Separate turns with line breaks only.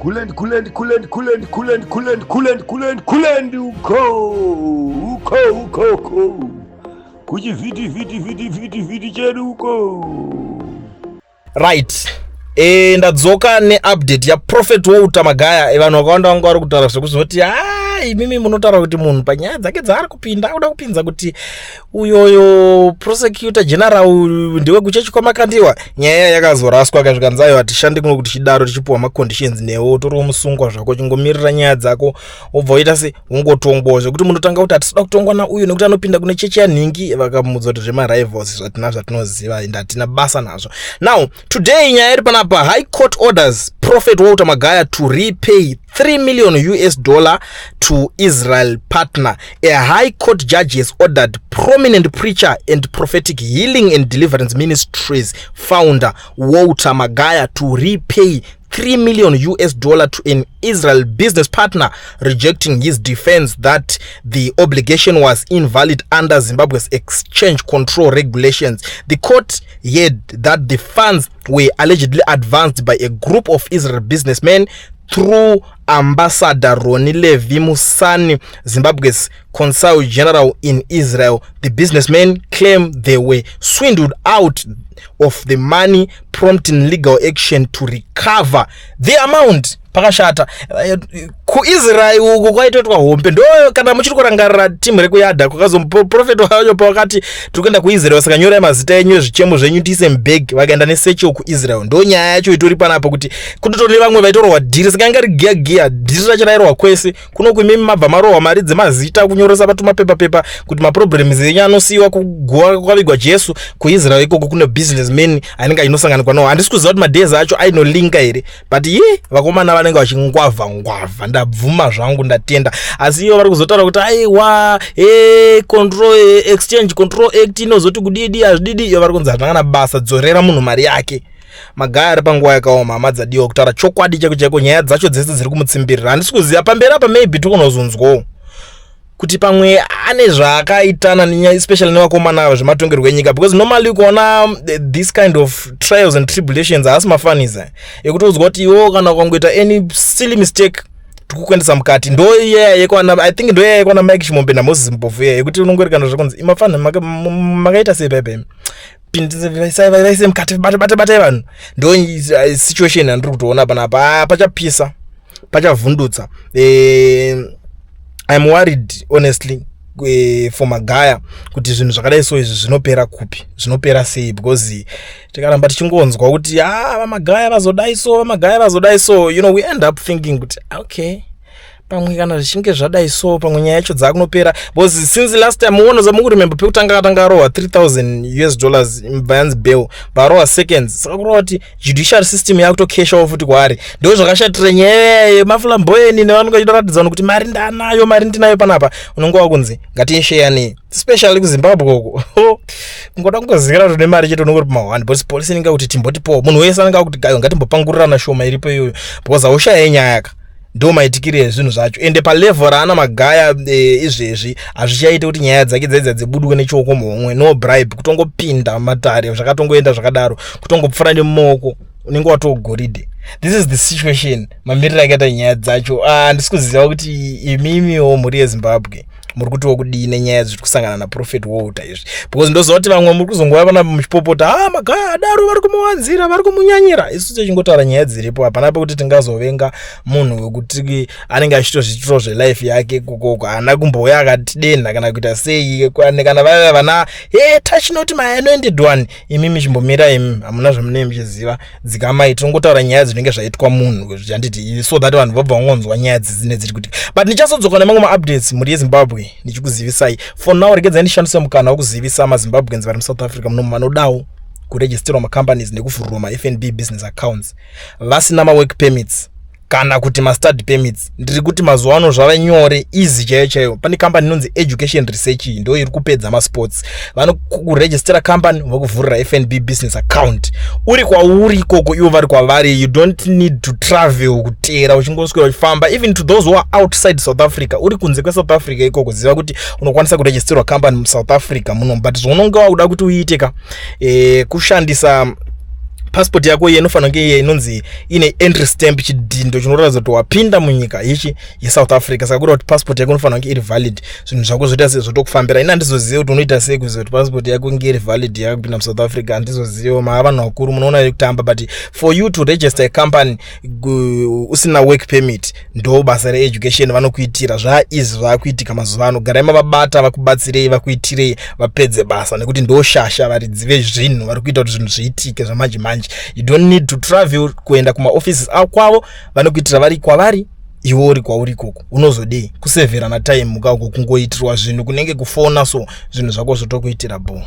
Kulend, kulend, kulend, kulend, kulend, kulend, kulend, kulend, kulend, uko, uko, uko, uko. Kuchivhiti, vhiti, vhiti, vhiti, vhiti chedu uko.
Right, ndadzoka neupdate yaProphet Walter Magaya. Vanhu vakawanda vanga vari kutaura zvekuzoti, ha, imimi munotaura kuti munhu panyaya dzake dzaari kupinda akuda kupinza kuti uyoyo prosecutor general ndewekuchechi kwaMakandiwa. Nyaya yakazoraswa kazvikanzi, aiwa, tishande kuno kuti chidaro tichipiwa maconditions newo toriwo musungwa zvako, chingomirira nyaya dzako, wobva waita se wongotongwawo, zvekuti munotanga kuti hatisida kutongwa nauyu nekuti anopinda kune chechi yanhingi. Vakamudza kuti zvemarivals zvatina zvatinoziva ende hatina basa nazvo. Now today nyaya iri panapa: High Court orders Prophet Walter Magaya to repay 3 million US dollar to Israel partner. A high court judge has ordered prominent preacher and Prophetic Healing and Deliverance Ministries founder Walter Magaya to repay 3 million US dollar to an Israel business partner, rejecting his defense that the obligation was invalid under Zimbabwe's exchange control regulations. The court heard that the funds were allegedly advanced by a group of Israel businessmen through Ambassador Roni Levi Musani, Zimbabwe's consul general in Israel. The businessmen claim they were swindled out of the money, prompting legal action to recover the amount. Pakashata kuIsrael uku kwaitoitwa hombe. Ndo kana muchiri kurangarira timu rekuyadha kwakazoprophet wacho pawakati tiri kuenda kuIsrael, saka nyorai mazita enyu ezvichemo zvenyu tiise mubhegi, vakaenda nesatchel kuIsrael. Ndo nyaya yacho itori panapo, kuti kutotori nevamwe vaitorwa dhiri, saka yanga ri giya giya, dhiri racho rairwa kwese kuno. Kuimimi mabva marohwa mari dzemazita kunyoresa patumapepa pepa kuti maproblems enyu anosiyiwa kuguva kwavigwa Jesu. KuIsrael ikoko kune businessman anenge ainosanganikwa nawo. Handisi kuziva kuti madays acho ainolinka here, but ye vakomana vanenge vachingwavha ngwavha. Ndabvuma zvangu, ndatenda. Asi ivo vari kuzotaura kuti aiwa, e control Exchange Control Act inozoti kudidi hazvididi. Iyo vari kunzi hazvina kana basa, dzorera munhu mari yake. Magaya ari panguva yakaoma, hama dzadiwa. Kutaura chokwadi chaiko chaiko, nyaya dzacho dzese dziri kumutsimbirira. Handisi kuziva pamberi apa, maybe tokonozonzwawo kuti pamwe ane zvaakaitana nenyaya, especially nevakomana ava zvematongerwo enyika, because normally kuona this kind of trials and tribulations haasi mafanisa ekuti uzwa kuti iwo kana ukangoita any silly mistake tikukuendesa mukati. Ndo iya yekwana, I think ndo iya yekwana Mike Chimombe naMoses Mpofu, iya yekuti unongori zvakunzi imafana makaita sei paipai, vaise mukati, bate bate batai vanhu. Ndo situation yandiri kutoona panapa. Ah, pachapisa, pachavhundutsa. I'm worried honestly for Magaya, kuti zvinhu zvakadai so izvi zvinopera kupi, zvinopera sei, because tikaramba tichingonzwa kuti ah, vaMagaya vazodai so, vaMagaya vazodai so, we end up thinking kuti okay, pamwe kana zvichinge zvadai so, pamwe nyaya yacho dzakunopera, because since last time muonoza mukuremember pekutanga akatanga arohwa 3000 US dollars, yanzi bail, varohwa seconds, saka kureva kuti judicial system yakutokeshawo futi kwaari. Ndo zvakashatira nyaya yemaflamboyant nevanenge vachitoratidza vanhu kuti mari ndanayo, mari ndinayo panapa. Unonge wakunzi ngatiisheyanei, especially kuZimbabwe uko kungoda kungozikira kuti une mari chete unongori pama1, because polisi inenge kuti timbotipowo, munhu wese anenge akuti gayo ngatimbopangurirana shoma iripo iyoyo, because haushaye nyaya ka. Ndo maitikiro ezvinhu zvacho. Ende palevel raana Magaya izvezvi hazvichaiti kuti nyaya dzake dzaidza dzibudwe nechioko muhomwe. No bribe, kutongopinda matare zvakatongoenda zvakadaro, kutongopfura nemumaoko unenge watogoridhe. This is the situation, mamiriro akaita nyaya dzacho. Ah, handisi kuziva kuti imimiwo mhuri yeZimbabwe muri kutiwo kudii nenyaya dziri kusangana naProphet Walter izvi, because ndoziva kuti vamwe muri kuzongova pana muchipopota, ah, Magaya adaro, vari kumuwanzira, vari kumunyanyira. Isu tichingotaura nyaya dziripo. Hapana pekuti tingazovenga munhu wekuti anenge achitozviitirawo zvelife yake kukoko, haana kumbouya akatidenha kana kuita sei. Kana vaiva vana e touch not my anointed one, imimi chimbomira, imi hamuna zvamunenge muchiziva, dzikamai. Tinongotaura nyaya dzinenge zvaitwa munhu, handiti, so that vanhu vabva vangonzwa nyaya dzine dziri kuti. But ndichazodzoka nemamwe maupdates, mhuri yeZimbabwe, ndichikuzivisai. For now regedzai ndishandise mukana wekuzivisa maZimbabweans vari muSouth Africa muno vanodawo kuregisterwa macompanies nekuvhurirwa maFNB business accounts vasina mawork permits kana kuti mastudy permits. Ndiri kuti mazuva ano zvava nyore, easy chaiyo chaiyo. Pane kambani inonzi Education Research, ndo iri kupedza masports. Vanokurejistera company, vokuvhurira FNB business account uri kwauri ikoko, ivo vari kwavari. You don't need to travel kuteera uchingoswera uchifamba. Even to those who are outside South Africa, uri kunze kweSouth Africa ikoko, ziva kuti unokwanisa kuregisterwa company muSouth Africa muno. But zvaunonge wakuda kuti uite ka kushandisa Passport yako iye inofanira kunge iye inonzi ine entry stamp, chidhindo chinoratidza kuti wapinda munyika yechi yeSouth Africa. Saka kureva kuti passport yako inofanira kunge iri valid, zvinhu zvako zvoita sei, zvotokufambira. Ini handizozivi kuti unoita sei kuziva kuti passport yako inge iri valid yakupinda muSouth Africa. Handizoziviwo, maa vanhu vakuru munoona yekutamba. But for you to register a company usina work permit, ndo basa reeducation vanokuitira. Zvaizi zvaakuitika mazuva ano, garai mavabata, vakubatsirei, vakuitirei, vapedze basa, nekuti ndo shasha, varidzi vezvinhu vari kuita kuti zvinhu zviitike zvamanje manje. You don't need to travel kuenda kumaoffices kwavo, vanokuitira vari kwavari, iwe uri kwauri ikoko. Unozodei kusevherana time ukako kungoitirwa zvinhu kunenge kufona, so zvinhu zvako zvotokuitira bo.